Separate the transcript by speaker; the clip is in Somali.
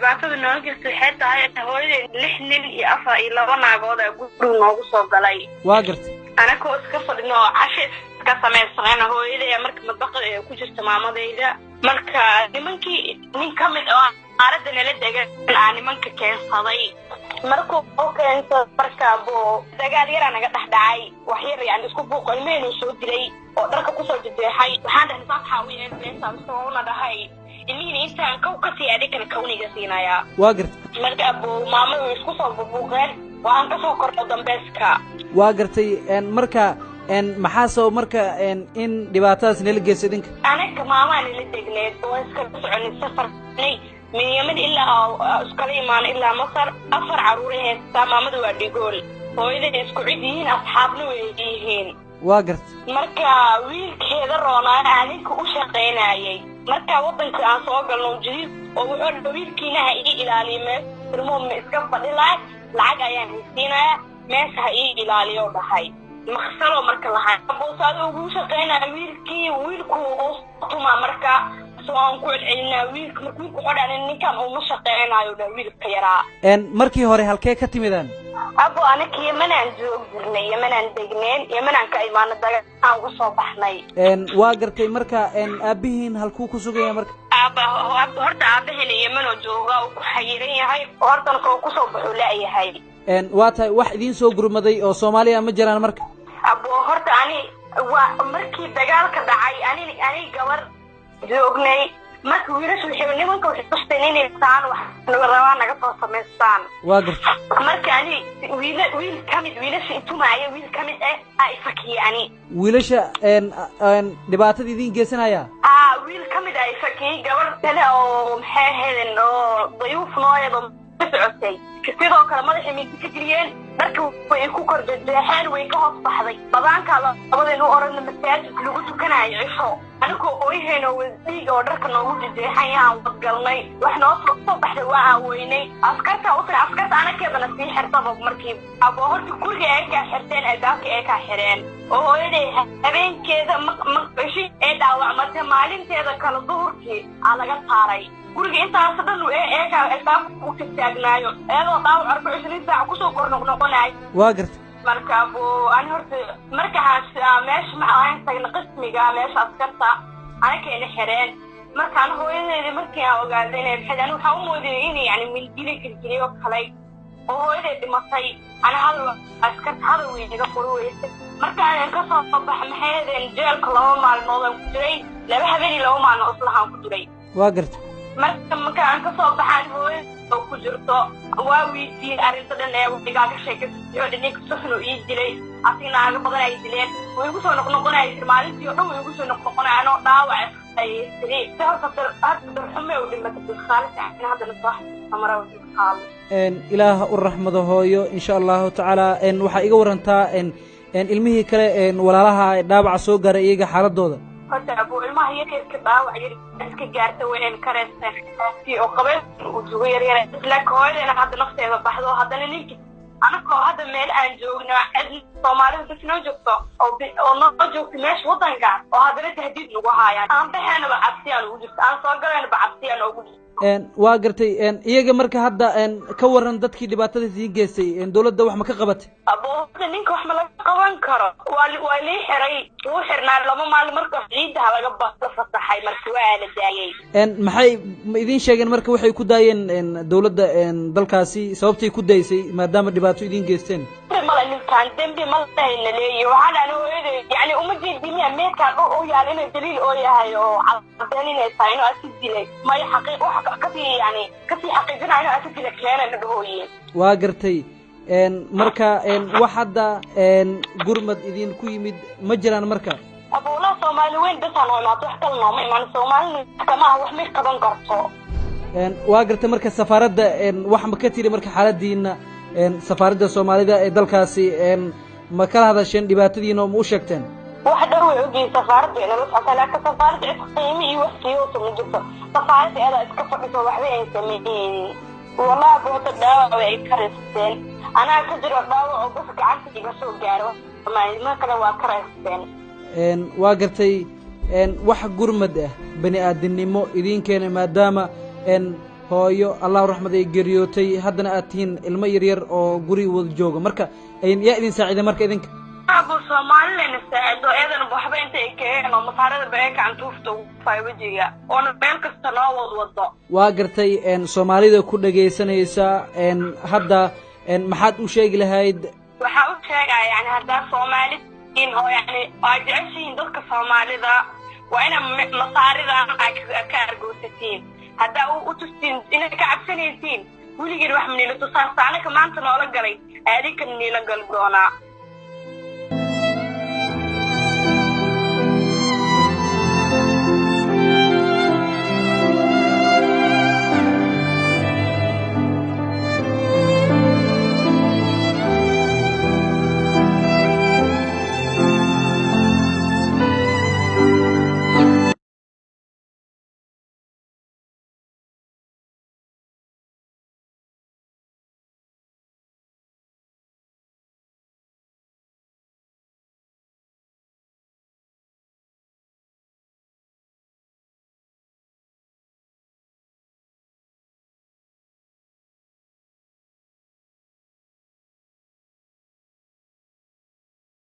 Speaker 1: Dhibaatada noola jirta waxay tahay hooyaday 6 nin iyo 4 iyo 2 naagood aa guriga noogu soo galay.
Speaker 2: Waa gartay.
Speaker 1: Anakoo iska fadhino oo casho iska samaysanayna, hooyaday marka madbaqada ee ku jirta maamadayda. Marka nimankii nin ka mid oo aaradda nala degan aa nimanka keensaday. Markuu keensaday marka buu dagaal yaraa naga dhex dhacay, wax yar yani isku buuq ilmaheenuu soo dilay oo dharka kusoo jejeexay. Waxaan dhahnay saasxaa u yeelaysaa, una dhahay ilmihiina intaan kow ka sii adinkana kawniga siinayaa.
Speaker 2: Waa gartay.
Speaker 1: Marka buu maamadu isku soo buubuuqeen, waxaan kasoo kordho dambeeska.
Speaker 2: Waa gartay. Marka maxaa sabab marka in dhibaatadaas nala geyso idinka?
Speaker 1: Anaga maamaa nala degneed oo iskala soconay safarnay min Yemen ilaa iskala imaano ilaa Masar. 4 caruuray haystaa, maamada waa dhigool, hooyaday isku cid yihiin, asxaabna way yihiin.
Speaker 2: Waa gartay.
Speaker 1: Marka wiilkeeda roonaa aa ninka u shaqaynayay. Marka waddanka aan soo galno jadiid oo wuxuu dha wiilkiina ha ii ilaaliyo meesha, ilmuhu ma iska fadhi lahay, lacag ayaan haysiinaya, meesha ha ii ilaaliyo dhahay. Maqsalo marka lahay buusaada ugu shaqaynaya wiilkii, wiilku tumaa marka soo aan ku celcelinaa wiilka. Marka wiilku wuxuu dhahay ninkan uuma shaqaynayo dha wiilka yaraa.
Speaker 2: Markii hore halkee ka timidaan?
Speaker 1: Abo anaka Yemenaan joog jirnay, Yemenaan degneen, Yemenaan ka imaano, dagaalaan uga soo baxnay.
Speaker 2: Waa gartay. Marka aabihiin halkuu ku sugaya marka?
Speaker 1: Aaba horta aabahena Yemenoo jooga uu ku xayiran yahay, hortana soo kusoo baxuu la'yahay.
Speaker 2: Waa tahay. Wax idiin soo gurmaday oo Soomaaliya ma jiraan marka?
Speaker 1: Abo horta ani waa markii dagaalka dhacay ani gabar joognay. Marka wiilasha waxay nimanka waxay tusteen inay saan wax rabaan naga soo samaystaan.
Speaker 2: Waa gartay.
Speaker 1: Marka ani wiil kamid wiilasha itumaaya, wiil kamid ah aa ifakiyay ani.
Speaker 2: Wiilasha dhibaatada idiin geysanaya?
Speaker 1: Aa, wiil kamid ah ifakiyay. Gabar kale oo maxay ahaydeen oo dayuuf nooyado ka socotay sidoo kale madaxay mindi ka geliyeen, dharka way ku kor jejeexeen, way ka hoos baxday. Badaankaa labadeen u oranna masaajidka lagu tukanayo cisho, anigoo ooyaheen oo dhiig oo dharka noogu jejeexan yahaan wadgalnay. Wax noo soo baxday waa aan weynay. Askarta u tahay, askarta anakeedana sii xirtaba. Markii abo horta guriga ay kaa xirteen, albaabka ay kaa xireen oo hooyaday habeenkeeda cishi ee dhaawacmatay, maalinteeda kale duhurkii aa laga saaray guriga. Intaas dhan eekaa albaabka u tagtaagnaayo iyadoo dhaawac 24 saac kusoo kor noqnoqonayo.
Speaker 2: Waa gartay.
Speaker 1: Marka bu ani horta marka meesha ma aan tagna qismiga meesha askarta anakayna xireen. Markaan hooyadeeda markii aan ogaaday inay maxay, ani waxaan u moodayay inay yani mindila gelgeliyo kalay oo hooyaday dhimatay. Ani hadal askarta hadal way iga qori weysay. Markaan kasoo bax maxay ahaydeen jeelka 2 maalmood aan ku jiray, 2 habeen iyo 2 maalmood islahaan ku jiray.
Speaker 2: Waa gartay.
Speaker 1: Marka marka aan kasoo baxaan hooyada oo ku jirto waa weydiiyey arrinta dhan ee igaaga sheekay ninka suxnu ii dilay, asig naaga badan ay dileen, way igu soo noqnoqonaya jir maalintii oo dhan, way igu soo noqnoqonaya anoo dhaawac ayay tiri. Si horta horta darxume u dhimatay bilkhaalis, haddana soo xasuusta bilkhaalis.
Speaker 2: Ilaah u raxmado hooyo insha Allahu tacaala. Waxaa iga warantaa ilmihii kale walaalaha dhaawaca soo gaaray iyaga xaaladooda.
Speaker 1: Horta abu ilmaha yaryarka dhaawac yar iska gaarta wayn kareysteen oo qabeen uu jugo yaryar, laakiin hooyadayna hadda nafteeda baxdo. Haddana ninki anakoo hadda meel aan joogno cid Soomaalida bas noo joogto oo noo joogto meesha waddanka oo haddana tahdiid nagu haayaan, aan baxeenaba cabsiyaan ugu jirto, aan soo galaynaba cabsiyaan ugu jirto.
Speaker 2: Waa gartay. Iyaga marka hadda ka waran dadkii dhibaatada idiin geystay, dawladda wax ma ka qabatay?
Speaker 1: Abo horta ninka wax ma laga qaban karo, waa lii xiray, wuu xirnaa 2 maalin, marka ciiddaha laga la fasaxay, marka waa la daayay.
Speaker 2: Maxay ma idiin sheegeen marka waxay ku daayeen dawladda dalkaasi sababtay ku daysay maadaama dhibaato idiin geysteen?
Speaker 1: Male ninkaan dembi ma lahayna leeyihi. Waxaan dhahnay hooyaday yani uma jeedimiya meedkaan u yaal inuu daliil oo yahay oo cadeen inay tahay inuu asi dilay, maya xaqiiq wax kasii yani kasii xaqiijinaya inuu asi dilay keenana dhahooye.
Speaker 2: Waa gartay. Marka wax hadda gurmad idin ku yimid ma jiraan marka?
Speaker 1: Abuulaha Soomaali weyn basaa noo imaato, wax kale nooma imaan. Soomaalina kama wax ma qaban karto.
Speaker 2: Waa gartay. Marka safaaradda wax ma ka tiri marka xaaladiina, safaaradda Soomaalida ee dalkaasi ma kala hadasheen dhibaatadiina oo ma u sheegteen?
Speaker 1: Wax dhan way ogyihiin safaaradda inala socota, laakiin safaaradda cid qiimo iyo wax siiyoosa ma jirto. Safaaradda eedaa iska fadhiso waxba ay sameeyeen. Wallahi boota dhaawac way ay karaysteen, anaa ka jiro dhaawac oo bas gacanta iga soo gaaro, ilmo kale waa karaysteen.
Speaker 2: Waa gartay. Wax gurmad ah bani aadamnimo idiin keenay maadaama Hooyo Allahu raxmad ay geeriyootay, haddana aad tihiin ilmo yaryar oo guri wada jooga. Marka yaa idin saaciiday marka idinka?
Speaker 1: Abu, Soomaalilena saacido, eedana waxba inta ay keeneen oo Masaarada ba ee gacantuufta ugu fay wejiga oona meel kasta noo wadwado.
Speaker 2: Waa gartay. Soomaalida ku dhagaysanaysa hadda maxaad u sheegi lahayd?
Speaker 1: Waxaa u sheegaya, yani, haddaa Soomaali tihiin oo, yani, aa jeceshihiin dadka Soomaalida, waa inaa Masaaridan aa ka argoosatiin. Haddaa u tustiin inay ka cabsanaysiin, weligiin wax maniila tusaasta anaka maanta noola galay, adinka niila gali doonaa.